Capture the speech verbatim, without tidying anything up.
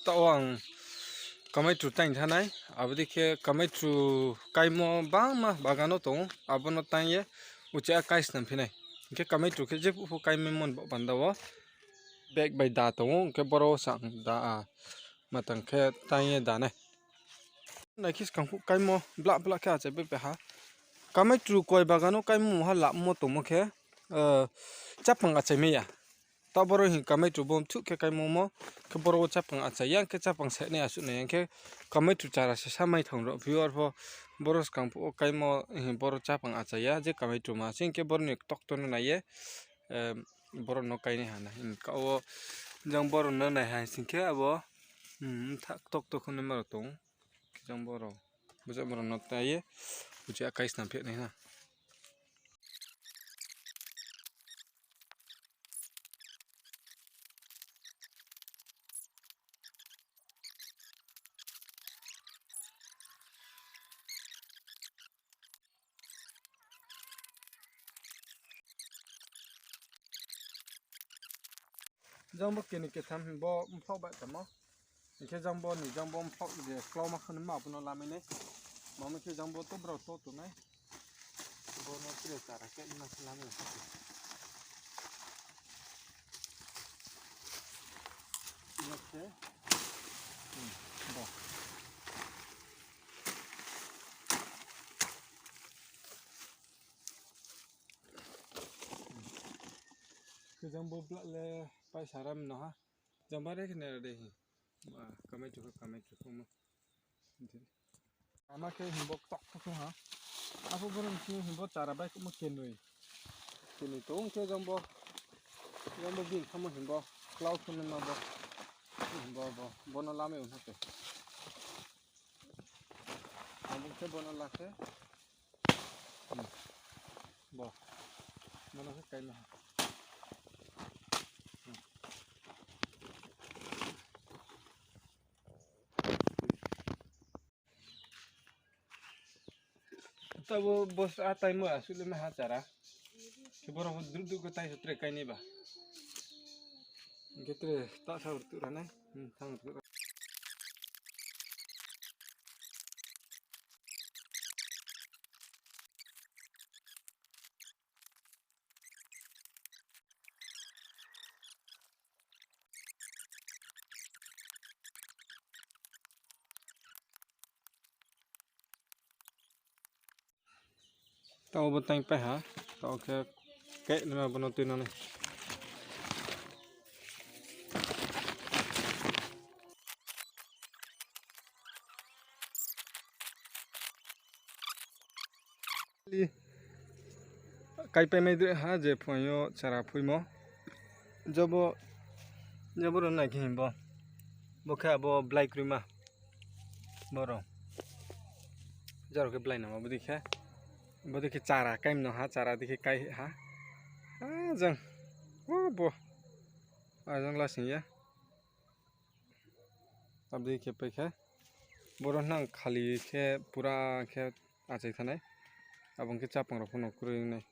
Taoh wo ang kamaitru taing thanai, abo dei khe kamaitru kaimo bangma bagan wo tong ou, abo no taing ye uchih a kai snam phi nai. Hing khe kamaitru khe jephuh pho kaimai mon bo panda wo bag bai da tong ou, hing khe boro wo sang da a, matang khe taing ye da nai. Nai khe skang phuh kaimo blah blah khe achai bai pai ha. Kamaitru koi bagan wo kaimo ha lamo tongmo khe, eh, chápang achai mai ya. Taoh boro hing kamaitru bo mthuh khe kaimo mo, khe boro wo chápang achai ya, hing khe chápang se nai asuh nai ya, hing khe kamaitru chara se sa mai thang rao phi ou, arpho boro skang phuh wo kaimo hing boro chápang achai ya, je kamaitru ma se, hing khe boro ni ktokto no nai ye, eh, boro no kainai ha na. Hing khe wo jang boro no nai ha sing khe abo, hmm, mtha ktokto kho nai ma rao tong. Khe jang boro, bo jang boro no tai ye, uchih a kai snam phi nai ha. Jang bo keni ketham bo mphloh bai tamo. Hing khe jang bo ni jang bo mphloh je klauma khe nima abo no lamai nai. Mamo khe jang bo to brao to tongnai. Bo no tre chara khe nima khe lamai nai. Nima khe, hmm, bo. Khe jang bo blah le paisa ram no ha. Jang bo re khe nai ra de hi. Ba, kamai chu khe kamai chu khe mo. Ama khe himbo ktok khe ha. Apho boro ni sini himbo chara bai khe mo kenoi. Kenoi tong khe jang bo. Jang bo bini khe mo himbo. Klau khe nai ma bo. Himbo bo. Bo no lamai ong ha khe. Abo khe bo no la khe. Hmm. Bo. Bo no khe kaima ha. Hmm. Tabo bo sa time wo asuh le ma ha chara. Khe boro bo druk druk khe tai sa tre kainai ba. Hing khe tre ta sa rtuh ra nai. Hmm, thang rtuh ra. Tao bo tang pai ha, tao khe keh nima bo no tui no nai. Li, kaipai mai dre ha je phuaing yo chara phuimo. Jobo, jobo ro nai khe himbo. Bo khe abo blai kroima. Boro. Jaro khe blai namo bodi khe. Bodi khe chara kaim no ha, chara di khe kai ha. Ha jang. O bo. A jang lasing ya. Abdi khe pai khe. Boro nang khali khe pura khe achai thanai. Abo khe chapang rao pho no kroi nai.